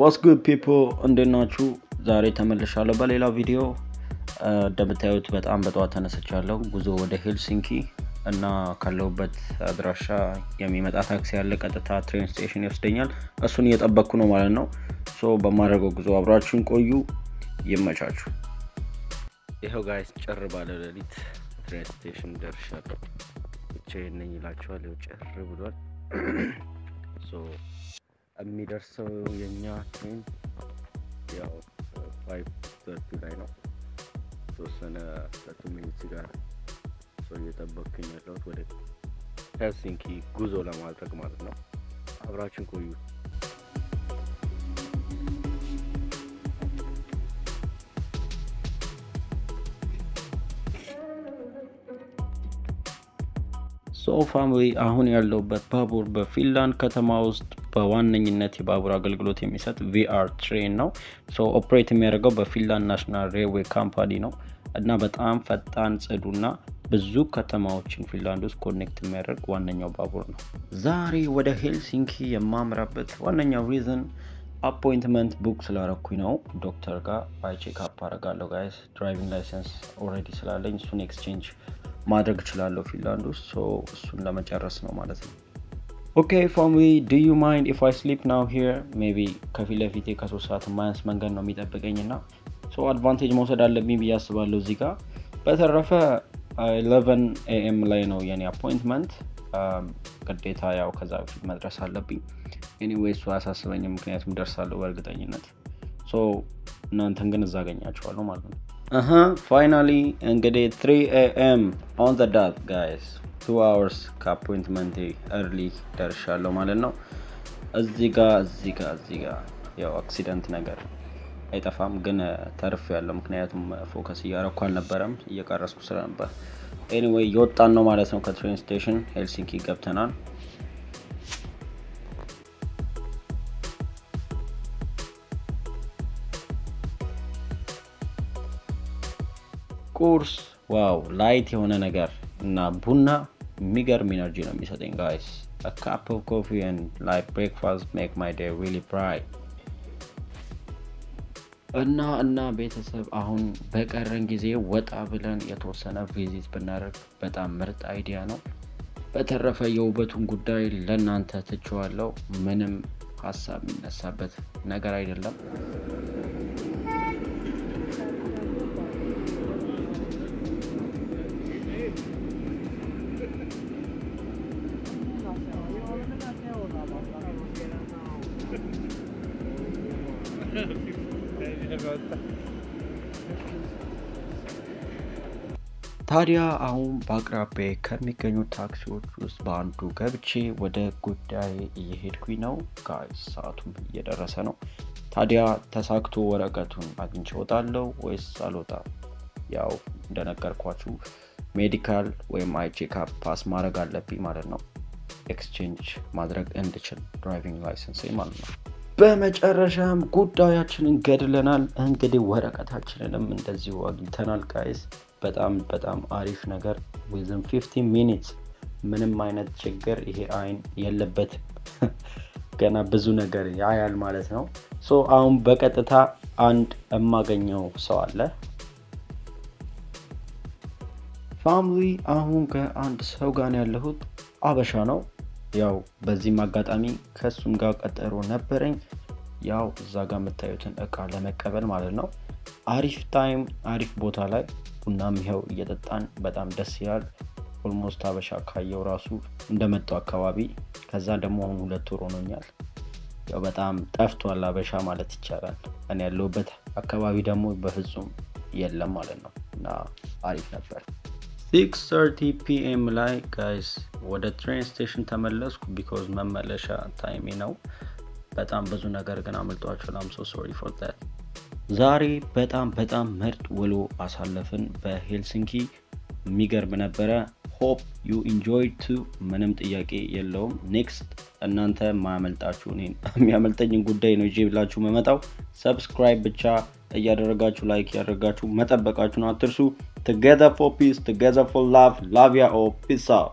What's good people፣ እንዴት ናችሁ? ዛሬ ተመልሻለሁ በሌላ ቪዲዮ። እንደምታዩት በጣም በጠዋት ተነስቻለሁ። ጉዞ ወደ ሄልሲንኪ እና ካለሁበት አድራሻ የሚመጣ ታክሲ ያለ ቀጥታ train station ይወስደኛል። እሱን እየጠበቅኩ ነው ማለት ነው። So በማድረገው ጉዞ አብራችሁን ቆዩ። ይመቻችሁ። ይኸው guys፣ ጭር ባለ ሌሊት train station ደርሻለሁ። ብቻዬን ነኝ ይላችኋል። ይኸው ጭር ብሏል። So የሚደርሰው የኛ train ያው 5:30 ላይ ነው። ተወሰነ 30 minutes ጋር ሰው እየጠበቅኩኝ ያለሁት ወደ ሄልሲንኪ ጉዞ ለማድረግ ማለት ነው። አብራችን ቆዩ። So family፣ አሁን ያለሁበት ባቡር በፊንላንድ ከተማ ውስጥ በዋነኝነት የባቡር አገልግሎት የሚሰጥ VR train ነው። So operate የሚያደርገው በፊንላንድ national railway company ነው እና በጣም ፈጣን፣ ጽዱና ብዙ ከተማዎችን ፊንላንድ ውስጥ connect የሚያደርግ ዋነኛው ባቡር ነው። ዛሬ ወደ ሄልሲንኪ የማምራበት ዋነኛው reason appointment book ስላረኩኝ ነው። ዶክተር ጋር eye checkup አረጋለሁ guys። Driving license already ስላለኝ እሱን exchange ማድረግ እችላለሁ ፊንላንድ ውስጥ፣ so እሱን ለመጨረስ ነው ማለት ነው። Okay family, do you mind if I sleep now here? Maybe ከፊት ለፊቴ ከ3 ሰዓት የማያንስ መንገድ ነው የሚጠብቀኝ እና so advantage መውሰድ አለብኝ ብዬ አስባለሁ እዚህ ጋር። በተረፈ 11 AM ላይ ነው የኔ appointment። ግዴታ ያው ከዛ በፊት መድረስ አለብኝ። Anyway እሱ አያሳስበኝም፣ ምክንያቱም ደርሳለሁ በእርግጠኝነት። So እናንተን ግን እዛ አገኛችኋለሁ ማለት ነው። Finally እንግዲህ 3 AM on the dot guys፣ 2 hours ከ appointment ኤ early ደርሻለሁ ማለት ነው። እዚህ ጋ ያው accident ነገር አይጠፋም፣ ግን ተርፌያለሁ ምክንያቱም focus እያረኩ አልነበረም፣ እየቀረጽኩ ስለነበር። Anyway እየወጣን ነው ማለት ነው ከ train station፣ ሄልሲንኪ ገብተናል። ቁርስ wow፣ light የሆነ ነገር እና ቡና የሚገርም energy ነው የሚሰጠኝ guys። A cup of coffee and light breakfast make my day really bright። እና ቤተሰብ፣ አሁን በቀረን ጊዜ ወጣ ብለን የተወሰነ visit ብናደርግ በጣም ምርጥ idea ነው። በተረፈ የውበቱን ጉዳይ ለእናንተ ትቼዋለሁ። ምንም ሀሳብ የሚነሳበት ነገር አይደለም። ታዲያ አሁን በአቅራቢያ ከሚገኙ ታክሲዎች ውስጥ በአንዱ ገብቼ ወደ ጉዳይ እየሄድኩኝ ነው። Guys፣ ሰዓቱም እየደረሰ ነው። ታዲያ ተሳክቶ ወረቀቱን አግኝቼ እወጣለሁ ወይስ አልወጣም? ያው እንደነገርኳችሁ medical ወይም eye checkup pass ማድረግ አለብኝ ማለት ነው፣ exchange ማድረግ እንድችል driving license ማለት ነው። በመጨረሻም ጉዳያችንን ገድለናል። እንግዲህ ወረቀታችንንም እንደዚሁ አግኝተናል guys። በጣም በጣም አሪፍ ነገር፣ within 15 minutes ምንም አይነት ችግር ይሄ አይን የለበትም። ገና ብዙ ነገር ያያል ማለት ነው። So አሁን በቀጥታ አንድ የማገኘው ሰው አለ። Family፣ አሁን ከአንድ ሰው ጋር ነው ያለሁት። አበሻ ነው። ያው በዚህም አጋጣሚ ከእሱም ጋር ቀጠሮ ነበረኝ። ያው እዛ ጋር የምታዩትን እቃ ለመቀበል ማለት ነው። አሪፍ time፣ አሪፍ ቦታ ላይ ቡናም ይኸው እየጠጣን በጣም ደስ ይላል። Almost አበሻ ካየው ራሱ እንደመጣው አካባቢ፣ ከዛ ደግሞ አሁን 2 ወር ሆኖኛል። ያው በጣም ጠፍቷል አበሻ ማለት ይቻላል። እኔ ያለሁበት አካባቢ ደግሞ በፍጹም የለም ማለት ነው እና አሪፍ ነበር። 6:30 PM ላይ guys ወደ train station ተመለስኩ because መመለሻ time ኤ ነው። በጣም ብዙ ነገር ግን አመልጧችኋል። I'm so sorry for that። ዛሬ በጣም በጣም ምርጥ ውሎ አሳለፍን በሄልሲንኪ፣ የሚገርም ነበረ። Hope you enjoy too፣ ምንም ጥያቄ የለውም። Next እናንተ ማያመልጣችሁ እኔን የሚያመልጠኝን ጉዳይ ነው ይዤላችሁ የምመጣው። Subscribe ብቻ እያደረጋችሁ፣ like እያደረጋችሁ መጠበቃችሁን አትርሱ። Together for peace, together for love. Love ya all. Peace out.